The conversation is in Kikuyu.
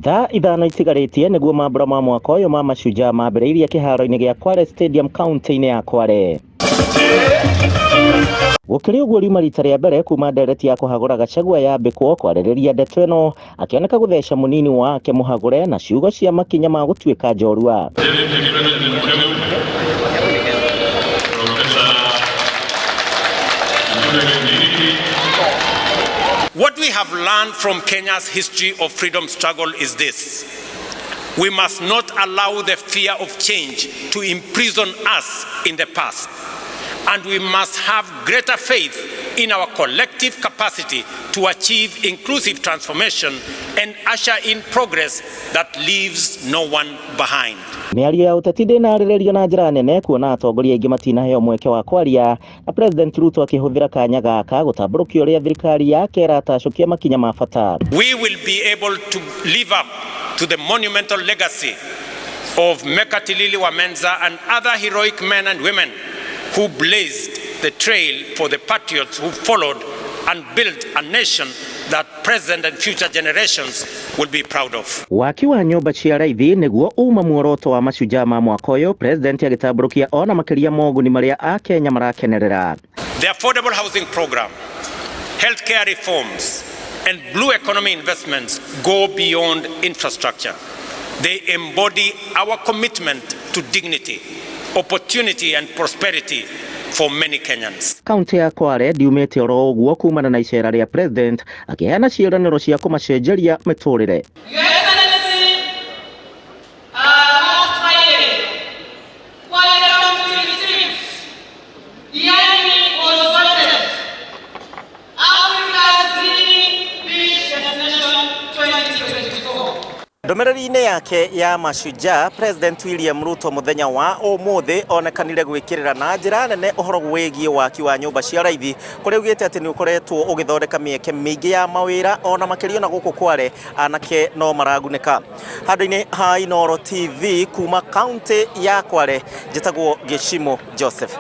Thaa 5 itigarĩtie nĩguo mambura ma mwaka ũyũ ma Mashujaa mambĩrĩirie kĩharo-inĩ gĩa Kwale Stadium kaunti-inĩ ya Kwale. Gũkĩrĩ ũguo, riuma rita rĩa mbere kuma ndereti ya kũhagũra Gachagua yambĩkwo kwarĩrĩria ndeto ĩno, akĩoneka gũtheca mũnini wake mũhagũre na ciugo cia makinya ma gũtuĩka njorua. Deputy President Mteule, Professor Kithure Kindiki. What we have learned from Kenya's history of freedom struggle is this: We must not allow the fear of change to imprison us in the past. And we must have greater faith in our collective capacity to achieve inclusive transformation and usher in progress that leaves no one behind. Mĩario ya ũteti ndĩnarĩrĩrio na njĩra nene, kuona atongoria aingĩ matinaheo mweke wa kwaria, na President Ruto akĩhũthĩra kanya gaka gũtambũrũkia ũrĩa thirikari yake ĩratacũkia makinya ma bata. We will be able to live up to the monumental legacy of Mekatilili wa Menza and other heroic men and women who blazed the trail for the patriots who followed and built a nation that present and future generations will be proud of. Waki wa nyũmba cia raithi nĩguo uma muoroto wa Mashujaa ma mwaka ũyũ, President agĩtambũrũkia ona makĩria moguni marĩa akenya marakenerera. The affordable housing program, healthcare reforms, and blue economy investments go beyond infrastructure. They embody our commitment to dignity, opportunity, and prosperity for many Kenyans. Kaunti ya Kwale ndiumĩte oro ũguo kumana na icera rĩa President, akĩheana ciĩranĩro cia kũmacenjeria mĩtũrĩre. Your Excellency, last Friday, Kwale County received, Diani was voted Africa's Green Beach Destination 2024. Ndũmĩrĩri-inĩ yake ya Mashujaa, President William Ruto mũthenya wa ũmũthĩ onekanire gwĩkĩrĩra na njĩra nene ũhoro wĩgiĩ waki wa nyũmba cia raithi, kũrĩa augĩte atĩ nĩ ũkoretwo ũgĩthondeka mĩeke mĩingĩ ya mawĩra, ona makĩria na gũkũ Kwale anake no maragunĩka. Handũ-inĩ ha Inooro TV kuma kaunti ya Kwale, njĩtagwo Gĩcimo Joseph.